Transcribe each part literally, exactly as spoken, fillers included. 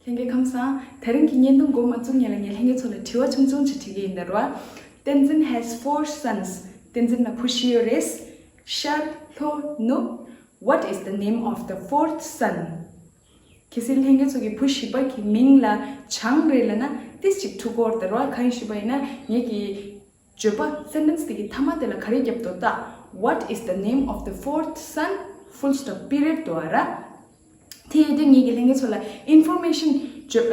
ལྷན་རྒྱས་ཁམས་བཟང་། དེ་རིང་གི་བརྙན་ཐུང་འགོ་མ་བཙུགས་སྔོན་ལ་ངས་ལྷན་རྒྱས་ཚོ་ལ་དྲི་བ་ཆུང་ཆུང་ཅིག་དྲི་གི་ཡིན་ད་ར། བསྟན་འཛིན་has four sons. བསྟན་འཛིན་ལ་བུ་བཞི་ཡོད་རེད། ཤར། ལྷོ། ནུབ། What is the name of the fourth son? གལ་སྲིད་ལྷན་རྒྱས་ཚོ་གི་བུ་བཞི་པ་གི་མིང་ལ་བྱང་རེད་ལབ་ན་ཏིས་ཅིག་འཁྲུག་གི་ཡོད་རེད་ད་ར། གང་ཡིན་ཞུས་པ་ཡིན་ན་ངེད་ཀྱི་བརྗོད་པ་སེན་ཊེན་སི་དེ་གི་མཐའ་མ་དེ་ལ་ག་རེ་བརྒྱབ་འདུག་ལྟ། What is the name of the fourth son? Full stop, period འདུག་ཨ་ར། དེ་ཡིན་དུས་ངེད་ཀྱིས་ལྷན་རྒྱས་ཚོ་ལ་ཨིན་ཕོར་མེ་ཤན་ཅིག་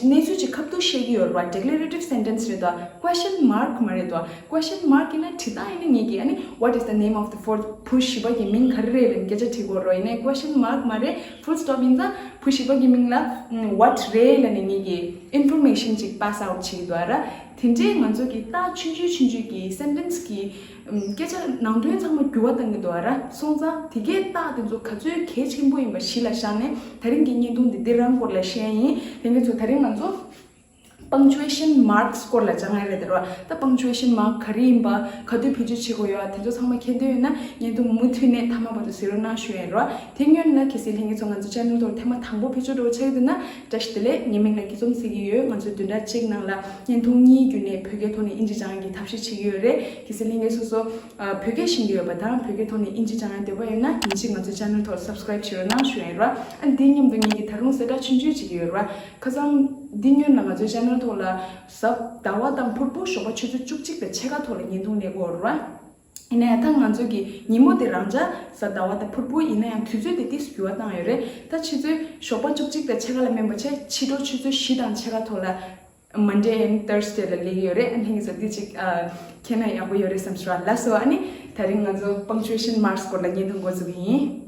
གནས་ཚུལ་ཅིག་ཁ་ཐུག་བཤད་ཀྱི་ཡོད་རེད་བ། ཌི་ཀི་ལེ་རེ་ཊིབ་སེན་ཊེན་སི་རེད་དོ། ཀུ་ཨེ་ཤན་མཱརཀ་མ་རེད་དོ། ཀུ་ཨེ་ཤན་མཱརཀ་ཡིན་ན་དྲི་སྟངས་ཡིན་ན་ངེད་ཀྱིས་ཨ་ནི་What is the name of the fourth? བུ་བཞི་པ་གི་མིང་ག་རེ་རེད་ལབ་ནས་སྐད་ཆ་དྲི་དགོས་རེད་བ། ཡིན་ནའི་ཀུ་ཨེ་ཤན་མཱརཀ་མ་རེད། ཕུལ་སི་ཊོབ་ཡིན་ཙང་བུ་བཞི་པ་གི་མིང་ལ་ཨམ་What རེད་ལབ་ནས་ངེད་ཀྱིས་ཨིན་ཕོར་མེ་ཤན་ཅིག་པཱ་སི་ཨའུཊ་བྱེད་ཀྱི་འདུག་ཨ་ར། དེ་འདྲའི་ང་ཚོ་གི་རྟགས་ཆུང་ཆུང་ཆུང་ཆུང་གི་སེན་ཊེན་སི་གི་ཨམ་སྐད་ཆ་ནང་དོན་ཚང་མ་འགྱུར་བ་གཏང་གི་འདུག་ཨ་ར། སོང་ཙང་དེ་གའི་རྟགས་དེ་ཚོ་ག་ཚོད་གལ་ཆེན་པོ་ཡིན་པ་གཞི་ལ་བཞག་ནས་དེ་རིང་གི་བརྙན་ཐུང་འདི་འདི་རང་སྐོར་ལ་བཤད་ཡིན། དེ་ངེད་ཚོ་དེ་རིང་ང་ཚོ་པང་ཅུ་ཨེ་ཤན་མཱརཀ་སི་སྐོར་ལ་སྦྱང་ཡ་རེད་ད་ར། ད་པང་ཅུ་ཨེ་ཤན་མཱརཀ་ག་རེ་ཡིན་པ། ག་དུས་བེད་སྤྱོད་བྱེད་དགོས་ཡོད། དེ་ཚོ་ཚང་མ་མཁྱེན་འདོད་ཡོད་ན་བརྙན་ཐུང་མུ་མཐུད་ནས་མཐའ་མ་བར་དུ་གཟིགས་རོགས་གནང་ཞུ་ཡ་ར། དེ་སྔོན་ལ་གལ་སྲིད་ལྷན་རྒྱས་ཚོ་ང་ཚོ་ཅེ་ནལ་ཐོག་ཐེངས་མ་དང་པོ་ཕེབས་ཆོག་འགྲོ་ཆགས་ཡོད་ན་བཀྲ་ཤིས་བདེ་ལེགས། ངའི་མིང་ལ་སྐྱིད་འཛོམས་ཟེར་གྱི་ཡོད། ང་ཚོས་བདུན་ཕྲག་གཅིག་ནང་ལ་བརྙན་ཐུང་གཉིས་བརྒྱུད་ནས་བོད་སྐད་ཐོག་ནས་དབྱིན་ཇི་སྦྱང་ཡག་གི་ཐབས་ཤེས་བྱེད་ཀྱི་ཡོད་རེད། གལ་སྲིད་ལྷན་རྒྱས་སོ་སོ་ཨ་བོད་སྐད་ཤེས་ཀྱི་ཡོད་པ་དང་བོད་སྐད་ཐོག་ནས་དབྱིན་ཇི་སྦྱང་ཡག་འདོད་པ་ཡོད་ན་ཉིན་གཅིག་ང་ཚོའི་ཅེ་ནལ་ཐོག་སབ་སི་ཀ་རེབ་བྱེད་རོགས་གནང་ཞུ་ཡ་ཡིན་ར། ཨ་འདིའི་མཉམ་དུ་ངེད་ཀྱིས་ད་རུང་གསལ་བསྒྲགས་ཆུང་ཆུང་བྱེད་ཀྱི་ཡོད་ར། ཁ་སང་འདི་སྔོན་ལ་ང་ཚོའི་ཅེ་ནལ་ཐོག་ལ་གཟའ་ཟླ་བ་དང་ཕུར་བུ་ཞོགས་པ་ཆུ་ཚོད་བཅུ་གཅིག་དང་ཕྱེད་ཀ་ཐོག་ལ་བརྙན་ཐུང་གནས་ཀྱི་ཡོད་ར། ཡིན་ནའི་ད་ང་ཚོ་གི་ཉིན་མོ་དེ་རང་འཇགས་གཟའ་ཟླ་བ་དང་ཕུར་བུ་ཡིན་ན་ཡང་དུས་ཚོད་དེ་ཏིས་འགྱུར་བ་བཏང་ཡོད་རེད། ད་ཕྱི་ཚོད་ཞོགས་པ་བཅུ་གཅིག་དང་ཕྱེད་ཀ་ལ་མིན་པ་བྱས་ཕྱི་དྲོ་ཆུ་ཚོད་བཞི་དང་ཕྱེད་ཀ་ཐོག་ལ་Monday and Thursday ལ་སླེབས་ཀྱི་ཡོད་རེད། ཨ་ནི་ངས་ཚོ་འདི་ཅིག་ཨ་མཁྱེན་ན་ཡག་པོ་ཡོད་རེད་བསམ་སོང་། ལགས་སོ། ཨ་ནི་དེ་རིང་ང་ཚོ་པང་ཅུ་ཨེ་ཤན་མཱརཀ་སི་སྐོར་ལ་བརྙན་ཐུང་འགོ་འཛུགས་ཀྱི་ཡིན།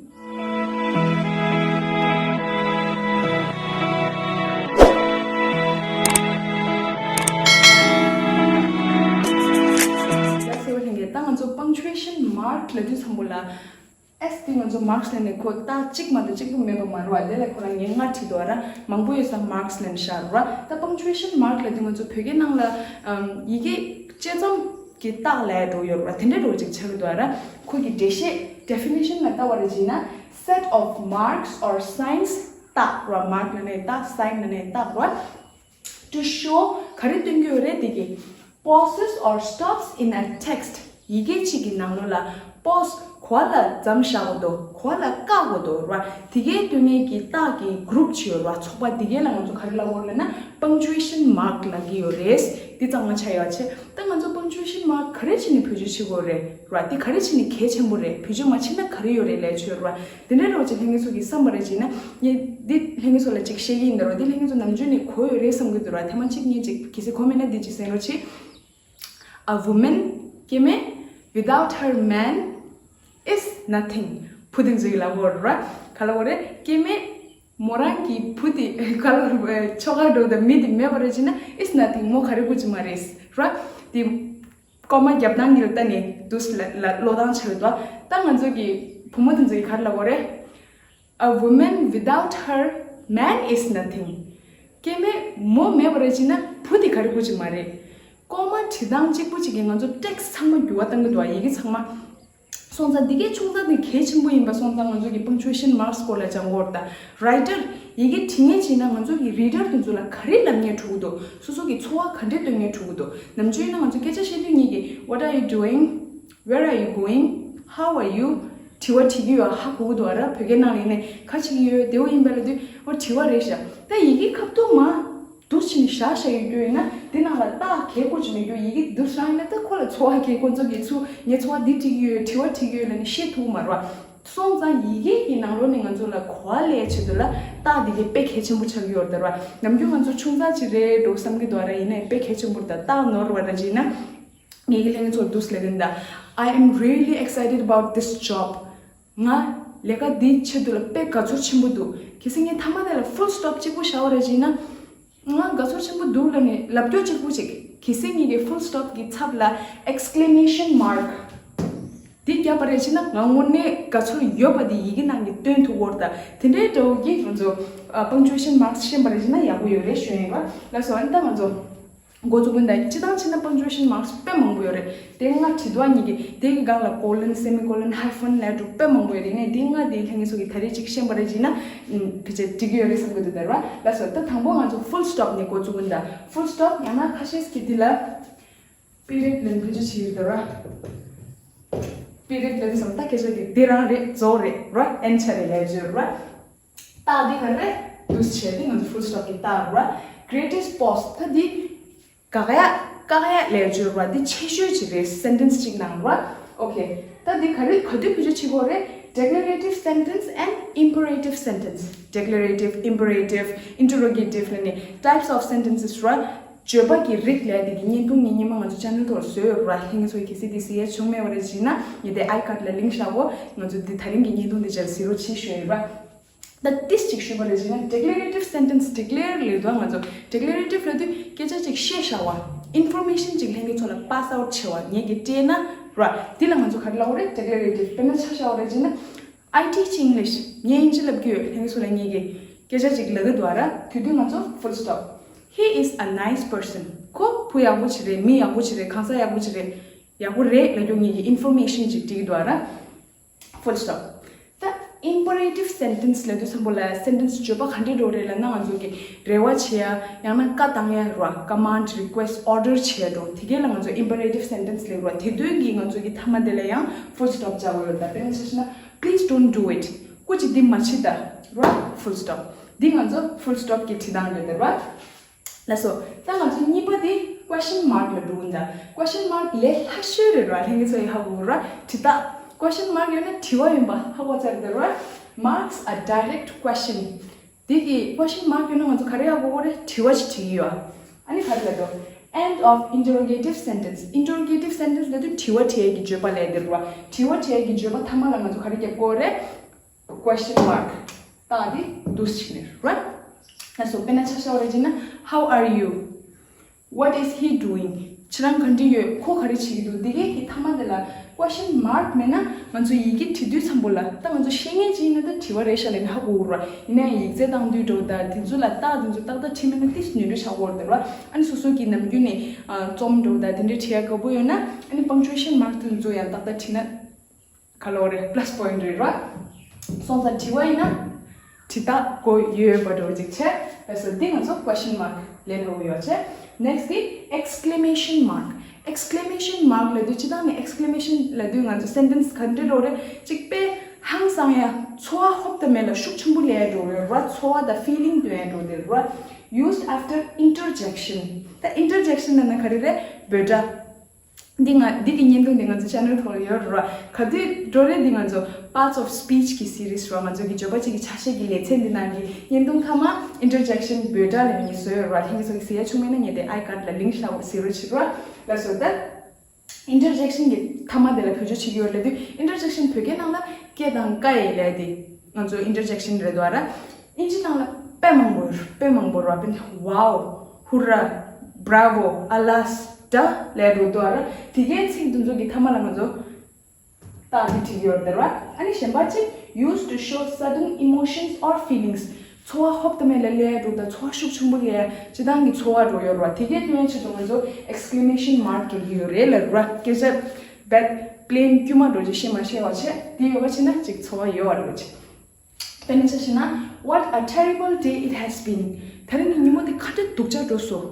ལགས་སོ་ལྷན་རྒྱས། ད་ང་ཚོ་པང་ཅུ་ཨེ་ཤན་མཱརཀ་ལབ་དུས་ཙམ་པ་ལ་ཨེས་དེ་ང་ཚོ་མཱརཀ་སི་ལབ་ནས་ཁོ་རྟགས་གཅིག་མ་གཏོགས་གཅིག་པུ་མེད་པ་མ་རེད་བ། དེ་ལ་ཁོ་རང་ངས་ལྔ་བྲིས་འདུག་བ་ར། མང་པོ་ཡོད་ས་མཱརཀ་སི་ལབ་ནས་བཞག་ར། ད་པང་ཅུ་ཨེ་ཤན་མཱརཀ་ལབ་དུས་ང་ཚོ་བོད་སྐད་ནང་ལ་ཨམ་ཡི་གེ་བཅད་མཚམས་ཀྱི་རྟགས་ལབ་ཡ་འདྲ་བོ་ཡོད་ར། དེ་འདྲ་འདྲ་བོ་ཅིག་ཆགས་ཀྱི་འདུག་བ་ར། ཁོ་གི་འགྲེལ་བཤད་ཌེ་ཕི་ནེ་ཤན་ལ་ལྟ་བ་རེད་བྱས་ན་set of marks or signs རྟགས་ར། མཱརཀ་ལབ་ནས་རྟགས། སའིན་ལབ་ནས་རྟགས་ར། To show ག་རེ་སྟོན་གྱི་ཡོད་རེད། དེ་གི་pauses or stops in a text ཡི་གེ་གཅིག་གི་ནང་ལོགས་ལ་པོ་སི་ག་པ་ལ་མཚམས་བཞག་དགོས་འདུག་ག་པ་ལ་བཀག་དགོས་འདུག་ར། དེ་གའི་སྟོན་མཁན་གྱི་རྟགས་ཀྱི་གུ་རུབ་ཅིག་ཡོད་ར། ཚོགས་པ་དེ་གའི་ལ་ང་ཚོ་ག་རེ་ལབ་དགོས་ལབ་ན་པང་ཅུ་ཨེ་ཤན་མཱརཀ་ལབ་ཀྱི་ཡོད་རེད། འདི་གཙང་མ་ཆགས་ཡོད་ཆེ། ད་ང་ཚོ་པང་ཅུ་ཨེ་ཤན་མཱརཀ་ག་རེ་བྱས་ནས་བེད་སྤྱོད་བྱེད་དགོས་རེད་ར། འདི་ག་རེ་བྱས་ནས་གལ་ཆེན་པོ་རེད། བེད་སྤྱོད་མ་བྱས་ན་ག་རེ་ཡོད་རེད་ལབ་ཆོད་ར། དེ་འདྲ་འདྲ་བོ་ཅིག་ལྷན་རྒྱས་ཚོ་གིས་བསམ་པ་རེད་བྱས་ན་ངས་འདི་ལྷན་རྒྱས་ཚོ་ལ་ཅིག་བཤད་ཀྱི་ཡིན་ད་ར། འདི་ལྷན་རྒྱས་ཚོ་ནམ་རྒྱུན་ནས་གོ་ཡོད་རེད་བསམ་གྱི་འདུག་ར། ཐེངས་མ་གཅིག་གཉིས་ཅིག་གལ་སྲིད་གོ་མེད་ན་འདི་ཅིག་གསན་རོགས་བྱེད། A woman སྐྱེ་དམན without her man is nothing. བུ་དེ་ཚོ་ཡིས་ལབ་དགོས་ར། ག་ལབ་དགོས་རེད། སྐྱེ་དམན་མོ་རང་གི་བུ་དེ་ག་ལབ་དགོས་རེད། ཁྱོ་ག་འདྲ་བོ་དང་མི་དེ་མེད་པ་རེད་བྱས་ན་is nothing མོ་ག་རེ་དགོས་ཀྱི་མ་རེད་ར། དེ་ཀོ་མ་རྒྱབ་སྟངས་ཀྱི་ལ་ལྟ་ནས་འདུག་ལ་ལ་ཀློག་སྟངས་ཆགས་ཡོད་དོ། ད་ང་ཚོ་གི་བུ་མོ་དེ་ཚོ་གིས་ག་རེ་ལབ་དགོས་རེད། A woman without her man is nothing. སྐྱེ་དམན་མོ་མེད་པ་རེད་བྱས་ན་བུ་དེ་ག་རེ་དགོས་ཀྱི་མ་རེད། ཀོ་མ་བྲིས་སྟངས་གཅིག་པུ་གཅིག་གིས་ང་ཚོ་ཊེག་སི་ཚང་མ་འགྱུར་བ་གཏང་གི་འདུག་ཨ། ཡི་གེ་ཚང་མ། སོང་ཙང་འདི་གའི་ཆུང་ཙག་དེ་གལ་ཆེན་པོ་ཡིན་པ་སོང་ཙང་ང་ཚོ་གི་པང་ཅུ་ཨེ་ཤན་མཱརཀ་སི་སྐོར་ལ་སྦྱང་དགོས་རེད་ད། རའི་ཊར་ཡི་གེ་འབྲི་མཁན་བྱས་ན་ང་ཚོ་གི་རི་ཌར་དེ་ཚོ་ལ་ག་རེ་ལབ་མཁན་འགྲོ་གི་འདུག་སོ་སོ་གི་ཚོར་བ་ག་འདྲས་སྟོན་མཁན་འགྲོ་གི་འདུག་ནམ་རྒྱུན་ཡིན་ན་ང་ཚོ་སྐད་ཆ་བཤད་དུས་གཉིས་ཀྱི What are you doing? Where are you going? How are you? དྲི་བ་དྲི་གི་ཡོད་ཧ་གོ་གི་འདུག་ཨ་ར། བོད་སྐད་ནང་ལ་ཡིན་ནའི་ག་བྱེད་ཀྱི་ཡོད་བདེ་བོ་ཡིན་པ་ལབ་དུས་ཨོ་དྲི་བ་རེད་ཤག་ད་ཡི་གེ་ཁ་ཐུག་མ་འདུག་བྱས་ནས་བཞག་བཞག་ཡོད་རྒྱུ་ཡིན་ན་དེ་ནང་ལ་རྟགས་གལ་དགོས་ཀྱི་མེད་རྒྱུ། ཡི་གེ་འདུག་བཞག་ཡིན་ན་ད་ཁོ་ལ་ཚོར་བ་གལ། ཁོ་ཚོ་གིས་ཚུར་ངའི་ཚོར་བ་འདི་དྲི་གི་ཡོད་དྲི་བ་དྲི་གི་ཡོད་ལབ་ནས་ཤེས་ཐུབ་མ་རེད་བ། སོང་ཙང་ཡི་གེ་གི་ནང་ལོགས་ནས་ང་ཚོ་ལ་གོ་བ་ལེན་ཆེད་དུ་ལ་རྟགས་འདི་གའི་དཔེ་གལ་ཆེན་པོ་ཆགས་ཀྱི་ཡོད་རེད་ད་ར། ནམ་རྒྱུན་ང་ཚོ་ཆུང་ཙག་ཅིག་རེད་འགྲོ་བསམ་གྱི་འདུག་ཨ་ར། ཡིན་ནའི་དཔེ་གལ་ཆེན་པོ་རེད་ད། རྟགས་ནོར་བ་ར་ཅིག་ཡིན་ན། ངེད་ཀྱི་ལྷན་རྒྱས་ཚོར་འདུག་ལབ་གིན་ད། I am really excited about this job. ང་ལས་ཀ་འདིའི་ཆེད་དུ་ལ་དཔེ་དགའ་ཚོར་ཆེན་པོ་འདུག་གལ་སྲིད་ངས་མཐའ་མ་དེ་ལ་ཕུལ་སི་ཊོབ་གཅིག་པུ་བཞག་པ་རེད་བྱས་ན། ང་དགའ་ཚོར་ཆེན་པོ་འདུག་ལབ་ནས་ལབ་རྒྱུ་གཅིག་པུ་ཅིག་གལ་སྲིད་ངེད་ཀྱི་ཕུལ་སི་ཊོབ་ཀྱི་ཚབ་ལ་ཨེག་སི་ཀི་ལེ་མེ་ཤན་མཱརཀ་འདི་བརྒྱབ་པ་རེད་བྱས་ན་ང་དངོས་གནས་དགའ་ཚོར་ཡོད་པ་འདི་ཡི་གེ་ནང་གི་སྟོན་ཐུབ་ཀྱི་ཡོད་རེད་ད། དེ་འདྲའི་འདྲ་བོ་གི་ང་ཚོ་པང་ཅུ་ཨེ་ཤན་མཱརཀ་ཤེས་པ་རེད་བྱས་ན་ཡག་པོ་ཡོད་རེད་ཞུ་ཡིན་པ། ལགས་སོ། ཨ་ནི་ད་ང་ཚོ། འགོ་བཙུགས་ཀུན་ད་སྤྱི་བཏང་ཕྱིན་ན་punctuation marks དཔེ་མང་པོ་ཡོད་རེད། དེ་ལྔ་བྲིས་དུས་ཉིད་ཀྱི་དེ་གི་སྒང་ལ་colon, semicolon, hyphen ལབ་འདྲ་དཔེ་མང་པོ་ཡོད་རེད། ནས་དེ་ལྔ་དེ་ལྷན་རྒྱས་ཚོ་གི་ད་རེས་ཅིག་ཤེས་པ་རེད་བྱས་ན། ཨུམ། ཕལ་ཆེར་འགྲིག་གི་ཡོད་རེད་བསམ་གི་འདུག་ད་ར། ལགས་སོ། ད་དང་པོ་ང་ཚོ་full stop ནས་འགོ་བཙུགས་ཀུན་ད། Full stop ཡང་ན་ཁ་ཤས་ཀྱིས་འདི་ལ་period ལབ་ནས་བེད་སྤྱོད་བྱེད་ཀྱི་ཡོད་ད་ར། period ལབ་དུས་ཙམ་ད་སྐད་ཆ་དེ་དེ་རང་རེད། རྫོགས་རེད་ར། end ཆགས་རེད་ལབ་ཀྱི་ཡོད་ར། རྟགས་འདི་ག་རེ་རེད། འདུག་སེ་བྱས་ཏེ་ང་ཚོ་full stop གི་རྟགས་རེད་བ། Greatest pause ད་འདི་དགག་ཡག་བཀག་ཡག་ལབ་ཀྱི་ཡོད་རེད་བ། འདི་ཆེ་ཤོས་ཅིག་རེད། sentence གཅིག་ནང་རེད་བ། okay ད་འདི་ག་རེ་ག་དུས་བེད་སྤྱོད་བྱེད་དགོས་རེད། Declarative sentence and imperative sentence. Declarative, imperative, interrogative ལབ་ནས་types of sentences རེད་བ། བརྗོད་པ་གི་རིགས་ལབ་དེ་གི་བརྙན་ཐུང་ངས་སྔོན་མ་ང་ཚོ་channel ཐོག་ལ་བཟོས་ཡོད་རེད་བ། ལྷན་རྒྱས་ཚོ་གལ་སྲིད་དེ་གཟིགས་ཡག་བྱུང་མེད་པ་རེད་བྱས་ན་ངས་དེ་icard ལ་link བཞག་གོ། ང་ཚོ་འདི་ད་རིང་གི་བརྙན་ཐུང་འདི་རྗེས་ལ་གཟིགས་རོགས་བྱེད་ཞུ་ཡོད་རེད་བ། ད་ཏིས་ཅིག་ཞུས་པ་རེད་བྱས་ན་declarative sentence། declare ལབ་དུས་ང་ཚོ་declarative ལབ་དུས་སྐད་ཆ་ཅིག་བཤད་བཞག་པ། information ཅིག་ལྷན་རྒྱས་ཚོ་ལ་pass out བྱེད་པ། ངས་ཀྱིས་སྤྲད་ན་ར། འདི་ལ་ང་ཚོ་ག་རེ་ལབ་དགོས་རེད། declarative དཔེར་ན་ཆ་བཞག་པ་རེད་བྱས་ན། I teach English. ངས་དབྱིན་ཇི་བསླབ་ཀྱི་ཡོད། ལྷན་རྒྱས་ཚོ་ལ་ངས་ཀྱིས་སྐད་ཆ་ཅིག་ལབ་ཀྱི་འདུག་ར། དེ་དུས་ང་ཚོ་full stop. He is a nice person. ཁོ་བུ་ཡག་པོ་ཅིག་རེད། མི་ཡག་པོ་ཅིག་རེད། གང་ཟག་ཡག་པོ་ཅིག་རེད། ཡག་པོ་རེད་ལབ་རྒྱུ་ངས་ཀྱིས་information ཅིག་སྤྲད་ཀྱི་འདུག་ར། full stop. ད་imperative sentence ལབ་དུས་ཙམ་པ་ལ་sentence བརྗོད་པ་ག་འདྲས་འདྲ་བོ་རེད་ལབ་ན། ང་ཚོ་གིས་རེ་བ་བྱེད་ཡ། ཡང་ན་བཀའ་བཏང་ཡ་རེད་བ། command, request, order བྱེད་ཡ་འདྲ་བོ། དེ་གས་ལ་ང་ཚོ་imperative sentence ལབ་རེད་བ། དེ་དུས་ཀྱི་ང་ཚོ་གི་མཐའ་མ་དེ་ལ་ཡང་full stop རྒྱག་དགོས་ཡོད། ད་དཔེར་ན་ཆ་བཞག་ན། Please don't do it. སྐུ་མཁྱེན་འདི་མ་བྱེད་ད་ར། full stop. འདི་ང་ཚོ་full stop གི་བྲིས་སྟངས་རེད་ད་ར། ལགས་སོ། ད་ང་ཚོ་གཉིས་པ་དེ་question mark ལ་འགྲོ་གི་འདུག question mark ལས་སླ་ཤོས་རེད་ར། ལྷན་རྒྱས་ཚོ་ཡིས་ཧ་གོ་ར། དྲི་རྟགས། question mark ཡོད་ན་དྲི་བ་ཡིན་པ་ཧ་གོ་ཚར་རེད་ར། Marks a direct question. དེ་གི་question mark ཡོད་ན་ང་ཚོ་ག་རེ་ཧ་གོ་དགོས་རེད། དྲི་བ་ཞིག་དྲི་གི་ཡོད། ཨ་ནི་ག་རེ་ལབ་འདུག end of interrogative sentence. interrogative sentence ལབ་དུས་དྲི་བ་དྲི་ཡས་ཀྱི་བརྗོད་པ་ལབ་དེ་རེད་ར། དྲི་བ་དྲི་ཡས་ཀྱི་བརྗོད་པ་མཐའ་མ་ལ་ང་ཚོ་ག་རེ་རྒྱབ་དགོས་རེད། question mark རྟགས་དེ་འདུག་སེ་བྱས་ནས་རེད། ལགས་སོ། དཔེར་ན་ཆ་བཞག་པ་རེད་བྱས་ན། How are you? What is he doing? ཁྱེད་རང་ག་འདྲ་ཡོད། ཁོ་ག་རེ་བྱེད་ཀྱི་འདུག་དེ་གས་ཀྱི་མཐའ་མ་དེ་ལ་question mark མེད་ན་ང་ཚོ་ཡི་གེ་བྲིས་དུས་ཙམ་པ་ལ། ད་ང་ཚོ་ཤེས་མཁན་ཅིག་ཡིན་ན་ད་དྲི་བ་རེད་ཤག་ལབ་ནས་ཧ་གོ་གི་རེད། ཡིན་ན་ཡང་ཡིག་ཚད་བཏང་དུས་འདྲ་བོ་ད་དེ་ཚོ་ལ་རྟགས་དེ་ཚོ་ཏག་ཏག་བྲིས་མེད་ན་ཏོག་ཙམ་ནོར་འཁྲུལ་ཆགས་ཀྱི་ཡོད་རེད་ད་ར། ཨ་ནི་སོ་སོ་གི་ནམ་རྒྱུན་ནས་རྩོམ་འདྲ་བོ་ད་དེ་འདྲ་བྲིས་ཡ་དགའ་པོ་ཡོད་ན། ཨ་ནི་punctuation mark དེ་ཚོ་ཡང་ཏག་ཏག་བྲིས་ན། ག་ལབ་དགོས་རེད། plus point རེད་ར། སོང་ཙང་དྲི་བ་ཡིན་ན་དྲི་རྟགས་དགོས་ཡོད་པ་འདྲ་བོ་ཅིག་བྱས། ལགས་སོ། འདི་ང་ཚོ་question mark ལས་སླ་པོ་ཡོད་བྱས། next དེ་exclamation mark. exclamation mark ལབ་དུས་སྤྱིར་བཏང་ནས་exclamation ལབ་དུས་ང་ཚོ་sentence ག་འདྲ་འདྲ་བོ་རེད། གཅིག་དཔེ་ཧང་སང་ཡ། ཚོར་བ་ཧོབ་ཏེ་མེད་ལ་ཤུགས་ཆེན་པོ་སླེབས་ཡ་འདྲ་བོ་རེད་ར། ཚོར་བ་དང་feeling སྟོན་ཡ་འདྲ་བོ་དེ་རེད་ར། used after interjection. ད་interjection ལབ་ན་ག་རེ་རེད། འབོད་སྒྲ། འདི་ང་འདི་གི་བརྙན་ཐུང་འདི་ང་ཚོ་channel ཐོག་ལ་ཡོད་རེད་བ། ག་དུས་འགྲོ་རེད། འདི་ང་ཚོ་parts of speech གི་series རེད་བ། ང་ཚོ་གི་བརྗོད་པ་གཅིག་གི་ཆ་ཤས་ཀྱི་ལེ་ཚན་འདི་ནང་གི་བརྙན་ཐུང་མཐའ་མ་interjection འབོད་སྒྲ་ལབ་ནས་བཟོས་ཡོད་རེད་བ། ལྷན་རྒྱས་ཚོ་གི་གཟིགས་ཡ་བྱུང་མེད་ན་ངས་དེ་icard ལ་link བཞག་གཟིགས་རོགས་བྱེད་རོགས། ལགས་སོ། ད་interjection གི་མཐའ་མ་དེ་ལ་བེད་སྤྱོད་བྱེད་ཀྱི་ཡོད་ལབ་དུས། interjection བོད་སྐད་ནང་ལ་ཀྱེ་དང་ཀ་ཡེ་ལབ་དེ་ང་ཚོ་interjection རེད་བ་ར། ཨིན་ཇི་ནང་ལ་དཔེ་མང་པོ་ཡོད། དཔེ་མང་པོ་རེད་བ། དཔེར་ན་wow, hurrah, bravo, alas, duh ལབ་འགྲོ་འདུག་ར། དེ་གའི་ཚིག་འདི་ཚོ་གི་མཐའ་མ་ལ་ང་ཚོ་རྟགས་འདི་བྲིས་ཡོད་རེད་བ། ཨ་ནི་གཞན་པ་གཅིག used to show sudden emotions or feelings. ཚོར་བ་ཧོབ་ཏེ་མེད་ལ་སླེབས་འགྲོ་དང་། ཚོར་བ་ཤུགས་ཆེན་པོ་སླེབས་ཡ་སྤྱིར་བཏང་གི་ཚོར་བ་འདྲ་བོ་ཡོད་རེད་བ། དེ་གའི་སྟོན་ཡ་ཆེད་དུ་ང་ཚོ་exclamation mark རྒྱག་གི་ཡོད་རེད་ལབ་ར། སྐད་ཆ་རྦད་plain དཀྱུས་མ་འདྲ་བོ་ཅིག་བཤད་མ་ཤེས་པ་བྱས། དེ་ཡོད་པ་བྱས་ན་ཅིག་ཚོར་བ་ཡོད་པ་འདྲ་བོ་ཅིག་དཔེར་ན་ཆ་བཞག་ན། What a terrible day it has been. ད་རིང་གི་ཉིན་མོ་འདི་ག་འདྲ་སྡུག་ཅག་འགྲོ་སོང་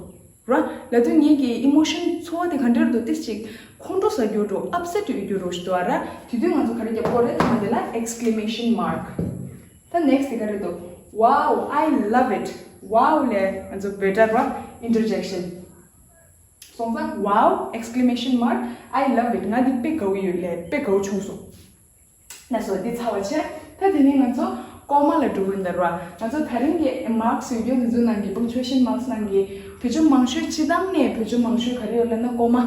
ར། ལབ་དུས་ངེད་ཀྱི་emotion ཚོར་བ་དེ་ག་འདྲ་འདུག་ཏིས་ཅིག་ཁོང་ཁྲོ་ཟ་རྒྱུ་འདྲ་བོ། upset འོས་རྒྱུ་འདྲ་བོ་ཞིག་འདུག་ར། དེ་དུས་ང་ཚོ་ག་རེ་རྒྱབ་དགོས་རེད། ད་དེ་ལ་exclamation mark. ད་next དེ་ག་རེ་འདུག wow, I love it. wow ལས་ང་ཚོ་འབོད་སྒྲ་ར། interjection སོང་ཙང་wow, exclamation mark, I love it. ང་འདི་དཔེ་དགའ་བོ་ཡོད་ལབ། དཔེ་དགའ་བོ་བྱུང་སོང་། ལགས་སོ། འདི་ཚར་བ་བྱས། ད་དེ་ནས་ང་ཚོ་comma ལ་འགྲོ་གི་ཡིན་ད་ར། ང་ཚོ་ད་རིང་གི་marks ཡོད་རྒྱུ་འདི་ཚོ་ནང་གི་punctuation marks ནང་གི་བེད་སྤྱོད་མང་ཤོས། སྤྱིར་བཏང་ནས་བེད་སྤྱོད་མང་ཤོས་ག་རེ་ཡོད་ལབ་ན་comma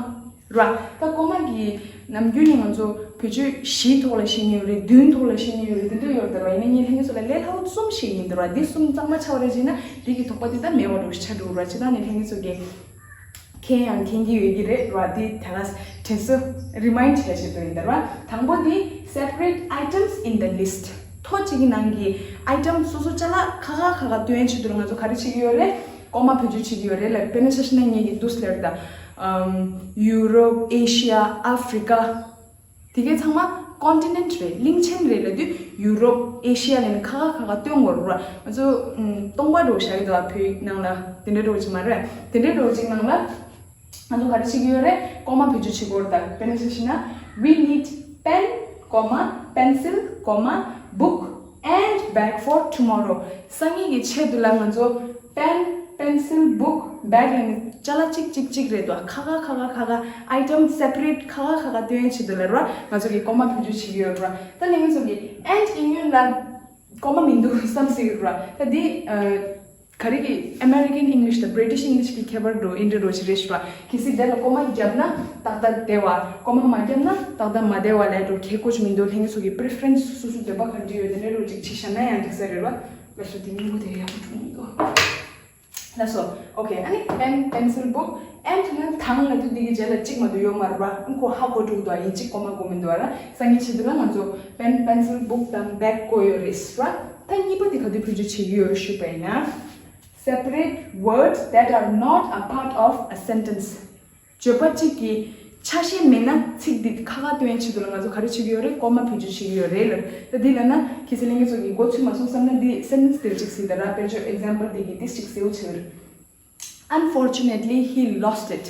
ར། ད་comma གི་ནམ་རྒྱུན་ནས་ང་ཚོ་བེད་སྤྱོད་བཞིའི་ཐོག་ལ་བཤད་མཁན་ཡོད་རེད། བདུན་ཐོག་ལ་བཤད་མཁན་ཡོད་རེད། དེ་འདྲ་ཡོད་ད་ར། ཡིན་ན་ངས་ལྷན་རྒྱས་ཚོ་ལ་ལས་སླ་པོ་གསུམ་བཤད་ཡིན་ད་ར། འདི་གསུམ་གཙང་མ་ཆགས་པ་རེད་བྱས་ན་འདི་གི་དོགས་པ་འདི་ད་མེད་པ་འདྲ་བོ་ཞིག་ཆགས་འགྲོ་གི་ར། སྤྱིར་བཏང་ནས་ལྷན་རྒྱས་ཚོ་གི་མཁྱེན་ཡང་མཁྱེན་གྱི་ཡོད་ཀྱི་རེད་ར། དེ་ད་ག་དྲན་གསོ་remind བྱས་བྱས་དོན་ཡིན་ད་ར། དང་པོ་དེ་separate items in the list. ཐོ་གཅིག་གི་ནང་གི་item སོ་སོ་ཅ་ལག་ཁ་ཁ་ཁ་ཁ་སྟོན་ཆེད་དུ་ང་ཚོ་ག་རེ་བྱེད་ཀྱི་ཡོད་རེད། ཀོ་མ་བེད་སྤྱོད་བྱེད་ཀྱི་ཡོད་རེད་ལ། དཔེར་ན་ཆ་བཞག་ན་ངེད་ཀྱི་འདུག་སེ་ལབ་ད། ཨམ། ཡུ་རོབ། ཨེ་ཤི་ཡ། ཨ་ཧྥི་རི་ཀ། དེ་གའི་ཚང་མ་ཀོན་ཊི་ནེན་ཊི་རེད། གླིང་ཆེན་རེད་ལབ་དུས་ཡུ་རོབ། ཨེ་ཤི་ཡ་ལབ་ནས་ཁ་ཁ་ཁ་ཁ་སྟོན་དགོས་རེད་ར། ང་ཚོ་ཨམ། སྟོང་པ་འདྲ་བོ་བཞག་གི་འདུག་ཨ། བོད་ནང་ལ་དེ་འདྲ་འདྲ་བོ་ཅིག་མ་རེད། དེ་འདྲ་འདྲ་བོ་ཅིག་ནང་ལ་ང་ཚོ་ག་རེ་བྱེད་ཀྱི་ཡོད་རེད། ཀོ་མ་བེད་སྤྱོད་བྱེད་དགོས་རེད་ད། དཔེར་ན་ཆ་བཞག་ན། We need pen, comma, pencil, comma, book and bag for tomorrow. སང་ཉིན་གྱི་ཆེད་དུ་ལ་ང་ཚོ་པེན། པེན་སིལ། བུག། བེག་ལབ་ནས་ཅ་ལག་གཅིག་གཅིག་གཅིག་རེད་དོ། ཁ་ཁ་ཁ་ཁ་ཁ་ཁ། ཨའི་ཊམ་སེ་པ་རེཊ་ཁ་ཁ་ཁ་ཁ་སྟོན་ཡས་ཆེད་དུ་ལ་ར། ང་ཚོ་གི་ཀོ་མ་བེད་སྤྱོད་བྱེད་ཀྱི་ཡོད་ར། ད་ལྷན་རྒྱས་ཚོ་གི་ཨེན་ཌི་ཨིན་ཡུལ་ལ་ཀོ་མ་མི་འདུག་བསམ་སྲིད་ཀྱི་ར། ད་འདི་ཨ། ག་རེ་གི་ཨ་མེ་རི་ཀན་ཨིང་ལིཤ་དང་བྷི་རི་ཊིཤ་ཨིང་ལིཤ་གི་ཁྱད་པར་འདྲ་བོ་འདི་འདྲ་འདྲ་བོ་ཞིག་རེད་ཤག་ར། གལ་སྲིད་དེ་ལ་ཀོ་མ་བརྒྱབ་ན་ཏག་ཏག་བདེ་བ། ཀོ་མ་མ་བརྒྱབ་ན་ཏག་ཏག་མ་བདེ་བ་ལབ་འདྲ་བོ་གལ་དགོས་ཀྱི་མི་འདུག་ལྷན་རྒྱས་ཚོ་གི་པི་རེ་ཕ་རེན་སི། སོ་སོ་འདོད་པ་ག་འདྲ་ཡོད་དེ་འདྲ་འདྲ་བོ་ཅིག་བྱས་བཞག་ན་ཡང་འགྲིག་ས་རེད་ར། ལགས་སོ། དེ་སྙིང་པོ་དེ་ཡག་པོ་འགྲོ་མི་འདུག་ལགས་སོ། ཨོ་ཁེ། ཨ་ནི་པེན། པེན་སིལ། བུག་ཨེན་ཌི་ནི་དང་ལབ་དུས་འདི་གི་རྗེས་ལ་གཅིག་མ་གཏོགས་ཡོད་མ་རེད་པ། ཨ་ཁོ་ཧ་གོ་འགྲོ་གི་འདུག་ཡིན་གཅིག་ཀོ་མ་དགོས་མི་འདུག་ར། སང་ཉིན་ཆེད་དུ་ལ་ང་ཚོ་པེན། པེན་སིལ། བུག་དང་བེག་དགོས་ཡོད་རེད་ར། ད་གཉིས་པ་འདི་ག་དུས་བེད་སྤྱོད་བྱེད་ཀྱི་ཡོད་རེད་ཞུས་པ་ཡིན་ན། Separate words that are not a part of a sentence. བརྗོད་པ་གཅིག་གི་ཆ་ཤས་མེད་ན་ཚིག་འདི་ཁ་ཁ་སྟོན་ཡས་ཆེད་དུ་ལ་ང་ཚོ་ག་རེ་བྱེད་ཀྱི་ཡོད་རེད། ཀོ་མ་བེད་སྤྱོད་བྱེད་ཀྱི་ཡོད་རེད་ལ། ད་འདི་ལབ་ན་གལ་སྲིད་ལྷན་རྒྱས་ཚོ་གི་མགོ་ཚོས་མ་སོང་བསམ་ན་འདི་སེན་ཊེན་སི་འདིར་གཅིག་གཟིགས་དང་ར། དཔེར་བརྗོད་ཨེག་ཛམ་པལ་འདི་གི་འདི་གཅིག་གཟིགས་ཆེད། Unfortunately, he lost it.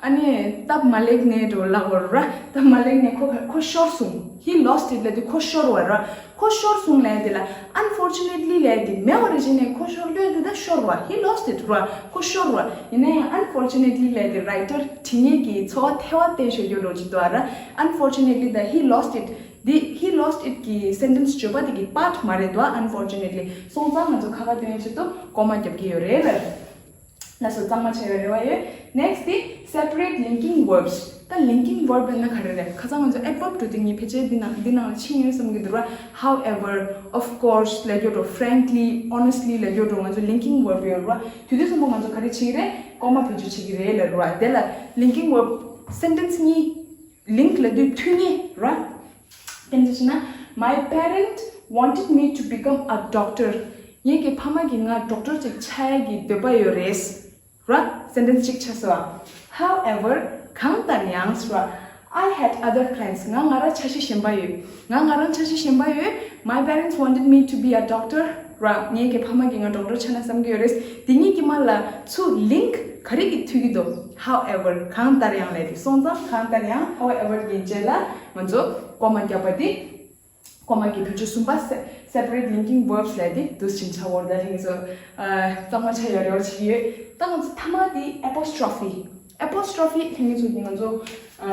ཨ་ནི་སྟབས་མ་ལེགས་ནས་འགྲོ་ལབ་དགོས་ར། སྟབས་མ་ལེགས་ནས་ཁོ་ཁོ་ཤོར་སོང་། He lost it ལབ་དུས་ཁོ་ཤོར་བ་ར། ཁོ་ཤོར་སོང་ལབ་དེ་ལ་unfortunately ལབ་དེ་མེད་པ་རེད། བྱས་ནས་ཁོ་ཤོར་ལོས་དེ་ད་ཤོར་བ། He lost it ར། ཁོ་ཤོར་བ། ཡིན་ན་ཡང་unfortunately ལབ་དེ་རའི་ཊར་འབྲི་མཁན་གྱི་འཚོ་བ་ཐལ་བ་བསྟན་ཤོད་རྒྱུ་འདྲ་བོ་ཅིག་འདུག་ར། Unfortunately ད་he lost it འདི། He lost it གི་སེན་ཊེན་སི་བརྗོད་པ་དེ་གི་པཱ་ཊི་མ་རེད་དོ། Unfortunately སོང་ཙང་ང་ཚོ་ཁ་ཁ་སྟོན་ཡས་ཆེད་དུ་ཀོ་མ་རྒྱབ་ཀྱི་ཡོད་རེད་ལ། ལགས་སོ། གཙང་མ་བྱས་པའི་རེ་བ་ཡོད། Next དེ་separate linking verbs། ད་linking verb ཡིན་ན་ག་རེ་རེད། ཁ་སང་ང་ཚོ་adverb འདྲ་བོ་དེ་ངས་ཕལ་ཆེར་འདི་ནང་འདི་ནང་ལ་ཕྱིན་ཡོད་བསམ་གྱི་འདུག་ར། However, of course ལབ་རྒྱུ་འདྲ་བོ། Frankly, honestly ལབ་རྒྱུ་འདྲ་བོ། ང་ཚོ་linking verb ཡོད་ར། དུས་དུས་སམ་པོ་ང་ཚོ་ག་རེ་བྱེད་ཀྱི་རེད། ཀོ་མ་བེད་སྤྱོད་བྱེད་ཀྱི་རེད་ལབ་ར། དེ་ལ་linking verb སེན་ཊེན་སི་གཉིས། ལིང་ཀི་ལབ་དུས་མཐུད་ངེས་ར། དཔེར་ན་ཆ་བཞག་ན། My parent wanted me to become a doctor. ངེད་ཀྱི་ཕ་མ་གིས་ང་ཌོག་ཊར་ཅིག་ཆགས་ཡས་ཀྱི་འདོད་པ་ཡོད་རེད་ར། སེན་ཊེན་སི་གཅིག་ཆགས་སོང་། However གང་ལྟར་ཡང་ར། I had other plans. ང་ང་རང་འཆར་གཞི་གཞན་པ་ཡོད། ང་ང་རང་འཆར་གཞི་གཞན་པ་ཡོད། My parents wanted me to be a doctor. ར། ངེད་ཀྱི་ཕ་མ་གིས་ང་ཌོག་ཊར་ཆགས་ན་བསམ་གྱི་ཡོད་རེད། དེ་གཉིས་ཀྱི་མ་ལ་ཚུར་ལིང་ཀི་ག་རེ་གིས་མཐུད་ཀྱི་འདུག However གང་ལྟར་ཡང་ལབ་དེ། སོང་ཙང་གང་ལྟར་ཡང་however གི་རྗེས་ལ་ང་ཚོ་ཀོ་མ་བརྒྱབ་པ་དེ། ཀོ་མ་གི་བེད་སྤྱོད་གསུམ་པ་སེ་separate linking verbs ལབ་དེ་འདུག་སེ་ཆགས་ཡོད་རེད་ད། ལྷན་རྒྱས་ཚོ་ཨ་གཙང་མ་ཆགས་ཡོད་རེ་བ་བྱེད་ཀྱི་ཡོད། ད་ང་ཚོ་མཐའ་མ་དེ་apostrophe། Apostrophe ལྷན་རྒྱས་ཚོ་གི་ང་ཚོ་ཨ་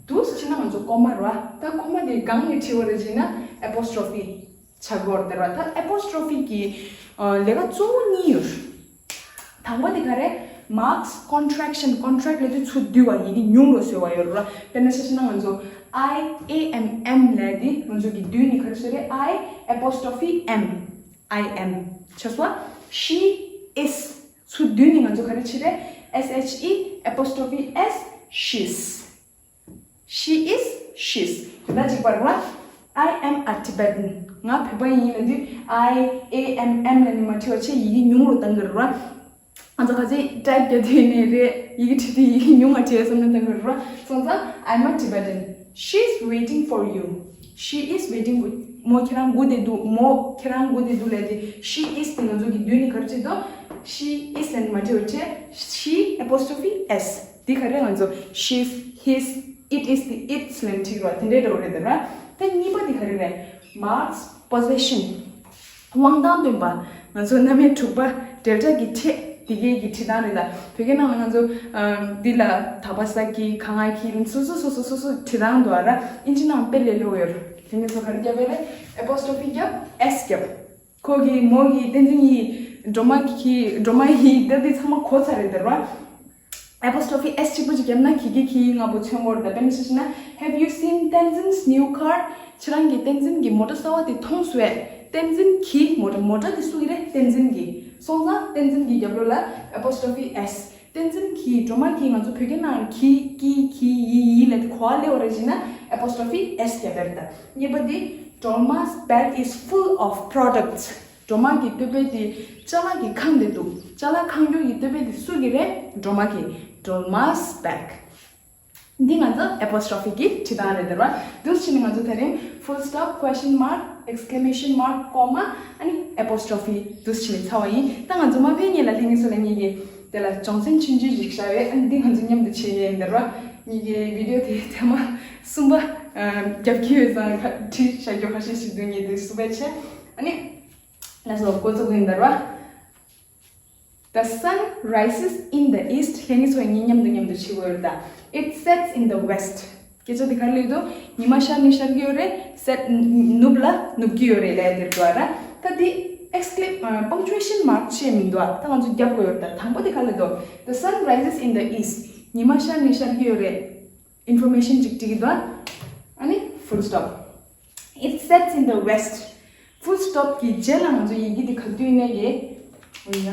འདུག་སེ་བྱས་ན་ང་ཚོ་ཀོ་མ་ར། ད་ཀོ་མ་དེ་གང་ནས་བྲིས་པ་རེད་ཅེ་ན་apostrophe ཆགས་ཡོད་རེད་ད་ར། ད་apostrophe གི་ཨ་ལས་ཀ་གཙོ་བོ་གཉིས་ཡོད། དང་པོ་དེ་ག་རེ། marks contraction། contract ལབ་དུས་ཚུར་བསྡུས་པ། ཡི་གེ་ཉུང་རུ་བཟོས་པ་ཡོད་རེད། དཔེར་ན་ཆ་བཞག་ན་ང་ཚོ་I A M M ལབ་དེ་ང་ཚོ་གི་བསྡུས་ནས་ག་རེ་བཟོས་རེད། I apostrophe M I am ཆགས་སོང་། She is ཚུར་བསྡུས་ནས་ང་ཚོ་ག་རེ་བྱས་རེད། S H E apostrophe S she's། She is she's ད་གཅིག་པ་རེད་བ། I am a Tibetan. ང་བོད་པ་ཡིན་ལབ་དུས་I A M M ལབ་ནས་མ་བྲིས་པ་བྱས། ཡི་གེ་ཉུང་རུ་བཏང་གི་རེད་བ། ང་ཚོ་ག་ཚོད་ཊའིབ་རྒྱག་དུས་ནས་རེད། ཡི་གེ་བྲིས་དུས་ཡི་གེ་ཉུང་བ་བྲིས་བསམ་བློ་བཏང་གི་རེད་བ། སོང་ཙང་I'm a Tibetan. She's waiting for you. She is waiting. མོ་ཁྱེད་རང་སྒུག་བསྡད་འདུག་མོ་ཁྱེད་རང་སྒུག་བསྡད་འདུག་ལབ་དུས་she is དེ་ང་ཚོ་གི་བསྡུས་ནས་ག་རེ་བྱེད་དོ། She is ལབ་ནས་མ་བྲིས་པ་བྱས། She apostrophe S དེ་ག་རེ། ང་ཚོ་she's, his, it is དེ་its ལབ་ནས་བྲིས་པ་དེ་འདྲའི་འདྲ་བོ་རེད་ད་ར། ད་གཉིས་པ་དེ་ག་རེ་རེད། Marks possession དབང་ཐང་འདོན་པ། ང་ཚོ་རྣམ་དབྱེ་དྲུག་པ་འབྲེལ་སྒྲ་གི་ཕྲད་དེ་གའི་གི་བྲིས་སྟངས་རེད་ད། བོད་སྐད་ནང་ལ་ང་ཚོ་ཨ་འདི་ལ་ད་བ་ས་ཀྱི་ག་ང་གི་སོ་སོ་སོ་སོ་སོ་སོ་བྲིས་སྟངས་འདུག་ཨ་ར། ཨིན་ཇི་ནང་དཔེ་ལས་སླ་པོ་ཡོད་རེད། དེ་ནས་ཚོ་ག་རེ་བརྒྱབ་པ་རེད། apostrophe བརྒྱབ། S བརྒྱབ། ཁོ་གི་མོ་གི་བསྟན་འཛིན་གྱི་སྒྲོལ་མ་གི་སྒྲོལ་མ་ཡི་ད་འདི་ཚང་མ་གོ་ཚར་རེད་ད་ར། apostrophe S གཅིག་པོ་ཅིག་བརྒྱབ་ན་གི་གེ་གི་ང་པོ་མཚོན་གྱི་རེད་ད། དཔེར་ན་ཆ་བཞག་ན། Have you seen Tenzin's new car? ཁྱེད་རང་གིས་བསྟན་འཛིན་གྱི་མོ་ཊ་གསར་པ་དེ་མཐོང་སོང་ངས། བསྟན་འཛིན་གྱི་མོ་ཊ། མོ་ཊ་དེ་སུ་གི་རེད། བསྟན་འཛིན་གྱི། སོང་ཙང་བསྟན་འཛིན་གྱི་རྒྱབ་ལོགས་ལ་apostrophe S བསྟན་འཛིན་གྱི་སྒྲོལ་མ་གི། ང་ཚོ་བོད་སྐད་ནང་གི་གི་གི་ཡི་ཡི་ལབ་དེ་གོ་བ་ལེན་པ་རེད་ཅེ་ན་apostrophe S བརྒྱབ་པ་རེད་ད། གཉིས་པ་དེ། Dolma's bag is full of products. སྒྲོལ་མ་གི་བསྟོད་པ་དེ་ཅ་ལག་གི་ཁང་དེ་འདུག་ཅ་ལག་ཁང་སྐྱོར་གྱི་བསྟོད་པ་དེ་སུ་གི་རེད། སྒྲོལ་མ་གི། Drolma's bag. འདི་ང་ཚོ་apostrophe གི་བྲིས་སྟངས་རེད་དེ་ར། འདུག་སེ་བྱས་ནས་ང་ཚོ་དེ་རིང་full stop, question mark, exclamation mark, comma, ཨ་ནི་apostrophe འདུག་སེ་བྱས་ནས་ཚར་བ་ཡིན། ད་ང་ཚོ་མ་ཕེབས་སྔོན་ལ་ལྷན་རྒྱས་ཚོ་ལ་ངེད་ཀྱིས་དེ་ལ་སྦྱོང་ཚན་ཆུང་ཆུང་ཞིག་བཞག་ཡོད། ཨ་ནི་འདི་ང་ཚོ་མཉམ་དུ་བྱེད་ཡས་ཡིན་དེ་ར། ངེད་ཀྱི་video དེ་ཐེངས་མ་གསུམ་པ་ཨ་རྒྱབ་ཀྱི་ཡོད་ཙང་ཁ་བྲིས་བཞག་རྒྱུ་ཁ་ཤས་ཤིག་འདུག་ངེད་དེ་གསུམ་པ་བྱས། ཨ་ནི་ལགས་སོ་འགོ་བཙུགས་ཡིན་དེ་ར། The sun rises in the east. ལྷན་རྒྱས་ཚོ་གཉིས་མཉམ་དུ་མཉམ་དུ་བྲིས་དགོས་རེད་ད། It sets in the west. སྐད་ཆ་འདི་ག་རེ་ལབ་འདུག་ཉི་མ་ཤར་ནས་ཤར་གྱི་ཡོད་རེད། སེད་ནུབ་ལ་ནུབ་ཀྱི་ཡོད་རེད་ལབ་དེ་འདུག་ར། ད་འདི་excla- ཨ་punctuation mark བྱས་མི་འདུག་ད་ང་ཚོ་རྒྱབ་དགོས་ཡོད་རེད་ད། དང་པོ་འདི་ག་རེ་ལབ་འདུག The sun rises in the east. ཉི་མ་ཤར་ནས་ཤར་གྱི་ཡོད་རེད། Information ཅིག་བྲིས་ཀྱི་འདུག་ཨ་ནི་full stop. It sets in the west. Full stop གི་རྗེས་ལ་ང་ཚོ་ཡི་གེ་འདི་ག་དུས་ནས་ཡེ། འོ་ཡ།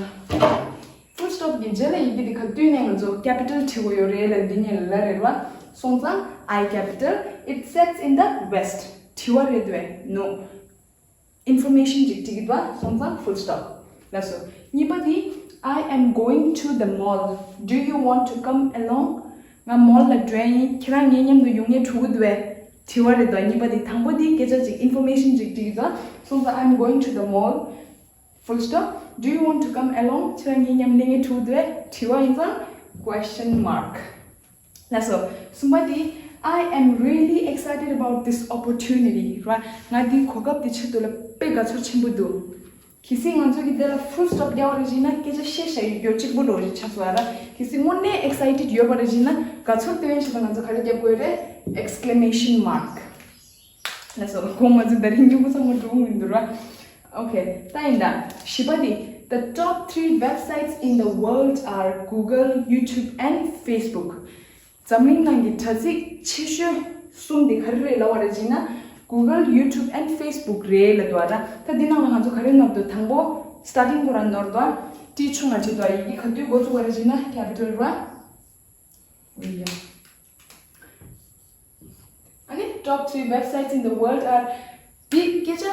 Full stop གི་རྗེས་ལ་ཡི་གེ་འདི་ག་དུས་ནས་ང་ཚོ་capital བྲིས་དགོས་ཡོད་རེད་ལབ་འདི་ཉིད་ལ་རེད་བ། སོང་ཙང་I capital. It sets in the west. དྲི་བ་རེད་དེ། No. Information ཅིག་བྲིས་ཀྱི་འདུག་སོང་ཙང་full stop. ལགས་སོ། གཉིས་པ་དེ། I am going to the mall. Do you want to come along? ང་མོལ་ལ་འགྲོ་ཡ་ཡིན། ཁྱེད་རང་ངའི་མཉམ་དུ་ཡོང་ངེས་འགྲོ་གི་འདུག་གས། དྲི་བ་རེད་དོ། གཉིས་པ་དེ། དང་པོ་དེ་སྐད་ཆ་ཅིག་information ཅིག་བྲིས་ཀྱི་འདུག་སོང་ཙང་I'm going to the mall. Full stop. Do you want to come along? ཁྱེད་རང་ངའི་མཉམ་སླེབས་ངེས་འགྲོ་གི་འདུག་གས། དྲི་བ་ཡིན་ཙང་question mark. ལགས་སོ། གསུམ་པ་དེ། I am really excited about this opportunity. ར། ང་འདིའི་གོ་སྐབས་འདི་ཆེད་དུ་ལ་དཔེ་དགའ་ཚོར་ཆེན་པོ་འདུག་གལ་སྲིད་ང་ཚོ་གི་དེ་ལ་full stop རྒྱག་པ་རེད་ཅེ་ན་སྐད་ཆ་བཤད་བཞག་ཡོད་རྒྱུ་གཅིག་པུ་ལོ་རེ་ཆགས་སོང་ཨ་ར། གལ་སྲིད་དངོས་གནས་excited ཡོད་པ་རེད་ཅེ་ན་དགའ་ཚོར་སྟོན་ཆེད་དུ་ང་ཚོ་ག་རེ་རྒྱབ་དགོས་རེད། Exclamation mark. ལགས་སོ། ཁོང་ང་ཚོ་ད་རིང་སྨྱུ་གུ་ཚང་མ་འགྲོ་གི་མི་འདུག་ར། Okay. ད་ཡིན་ད། བཞི་པ་དེ། The top three websites in the world are Google, YouTube and Facebook. འཛམ་གླིང་ནང་གི་དྲ་ཚིགས་ཆེ་ཤོས་གསུམ་དེ་ག་རེ་རེད་ལབ་པ་རེད་ཅེ་ན། Google, YouTube and Facebook རེད་ལབ་འདུག་ཨ། ད་འདི་ནང་ལ་ང་ཚོ་ག་རེ་ནོར་འདུག་དང་པོ་starting ཁོ་རང་ནོར་འདུག T ཆུང་ང་བྱེད་འདུག་ཡི་གེ་ག་དུས་འགོ་བཙུགས་པ་རེད་ཅེ་ན་capital ར། ཨ་ནི་top three websites in the world are འདི་སྐད་ཆ།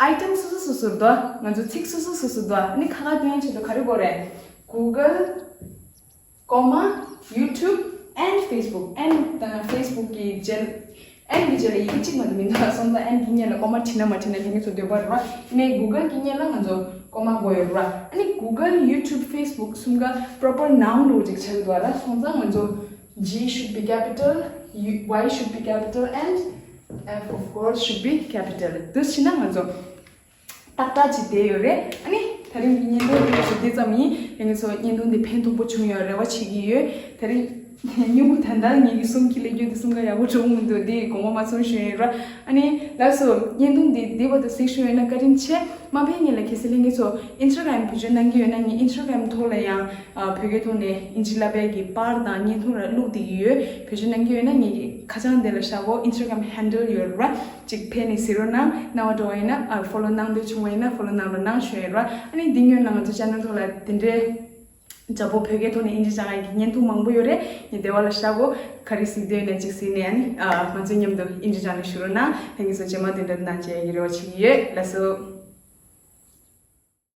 Item སོ་སོ་སོ་སོར་འདུག་ང་ཚོ་ཚིག་སོ་སོ་སོ་སོར་འདུག་ཨ་ནི་ཁ་ཁ་སྟོན་ཆེད་དུ་ག་རེ་དགོས་རེད། Google, comma, YouTube and Facebook. And དང་Facebook གི་རྗེས་and གི་རྗེས་ལ་ཡི་གེ་གཅིག་མ་གཏོགས་མི་འདུག་སོང་ཙང་and གི་སྔོན་ལ་comma བྲིས་ན་མ་བྲིས་ན་དེ་གི་ཚོ་འདོད་པ་རེད་བ། ཨ་ནི་Google གི་སྔོན་ལ་ང་ཚོ་comma དགོས་ཡོད་རེད་བ། ཨ་ནི་Google, YouTube, Facebook གསུམ་ཀ་proper noun ལོ་ཅིག་ཆགས་འདུག་ཨ། སོང་ཙང་ང་ཚོ G should be capital, U- Y should be capital and F of course should be capital. འདུག་སེ་བྱས་ན་ང་ཚོ་ཏག་ཏག་ཅིག་བསྡད་ཡོད་རེད། ཨ་ནི་དེ་རིང་གི་བརྙན་ཐུང་འདི་ཚོ་འདི་ཙམ་ཡིན། ལྷན་རྒྱས་ཚོ་བརྙན་ཐུང་འདི་ཕན་ཐོགས་པོ་བྱུང་ཡོད་རེ་བ་བྱེད་ཀྱི་ཡོད། དེ་རིང་སྨྱུ་གུ་ད་ལྟ་ངེད་ཀྱི་གསུམ་གྱི་ལས་རྒྱུ་འདི་གསུམ་ཀ་ཡག་པོ་བྱུང་མི་འདུག་འདི་དགོངས་པ་མ་ཚོམ་ཞུ་ཡོད་ར། ཨ་ནི་ལགས་སོ། བརྙན་ཐུང་འདི་འདི་བར་དུ་གཟིགས་བཞུགས་ཡོད་ན་བཀའ་དྲིན་ཆེ། མ་ཕེབས་སྔོན་ལ་གལ་སྲིད་ལྷན་རྒྱས་ཚོ་Instagram བེད་སྤྱོད་གནང་གི་ཡོད་ན་ངའི་Instagram ཐོག་ལ་ཡང་ཨ་བོད་སྐད་ཐོག་ནས་ཨིན་ཇི་བསླབ་པའི་གི་པར་དང་བརྙན་ཐུང་ར་བླུགས་བསྡད་ཀྱི་ཡོད། བེད་སྤྱོད་གནང་གི་ཡོད་ན་ངེད་ཀྱི་ཁ་བྱང་དེ་ལ་བཞག་གོ Instagram handle ཡོད་ར། ཅིག་ཕེབས་ནས་གཟིགས་རོགས་གནང་། གནང་བ་འགྲོ་བ་ཡིན་ན་ཨ་follow གནང་འདོད་བྱུང་བ་ཡིན་ན་follow གནང་རོགས་གནང་ཞུ་ཡོད་ར། ཨ་ནི་འདི་སྔོན་ལ་ང་ཚོ་channel ཐོག་ལ་དེ་འདྲའི་འཇམ་པོ་བོད་སྐད་ཐོག་ནས་ཨིན་ཇི་སྦྱང་ཡག་གི་བརྙན་ཐུང་མང་པོ་ཡོད་རེད། ངས་དེ་བ་ལ་བཞག་གོ་ག་རེ་གཟིགས་འདོད་ཡོད་ན་ཅིག་གཟིགས་ནས་ཨ་ནི་ཨ་ང་ཚོ་མཉམ་དུ་ཨིན་ཇི་སྦྱང་ནས་བཞུགས་རོགས་གནང་། ལྷན་རྒྱས་ཚོ་རྗེས་མ་དེ་འདྲ་གནང་བྱས་ཡག་གི་རེ་བ་བྱེད་ཀྱི་ཡོད། ལགས་སོ།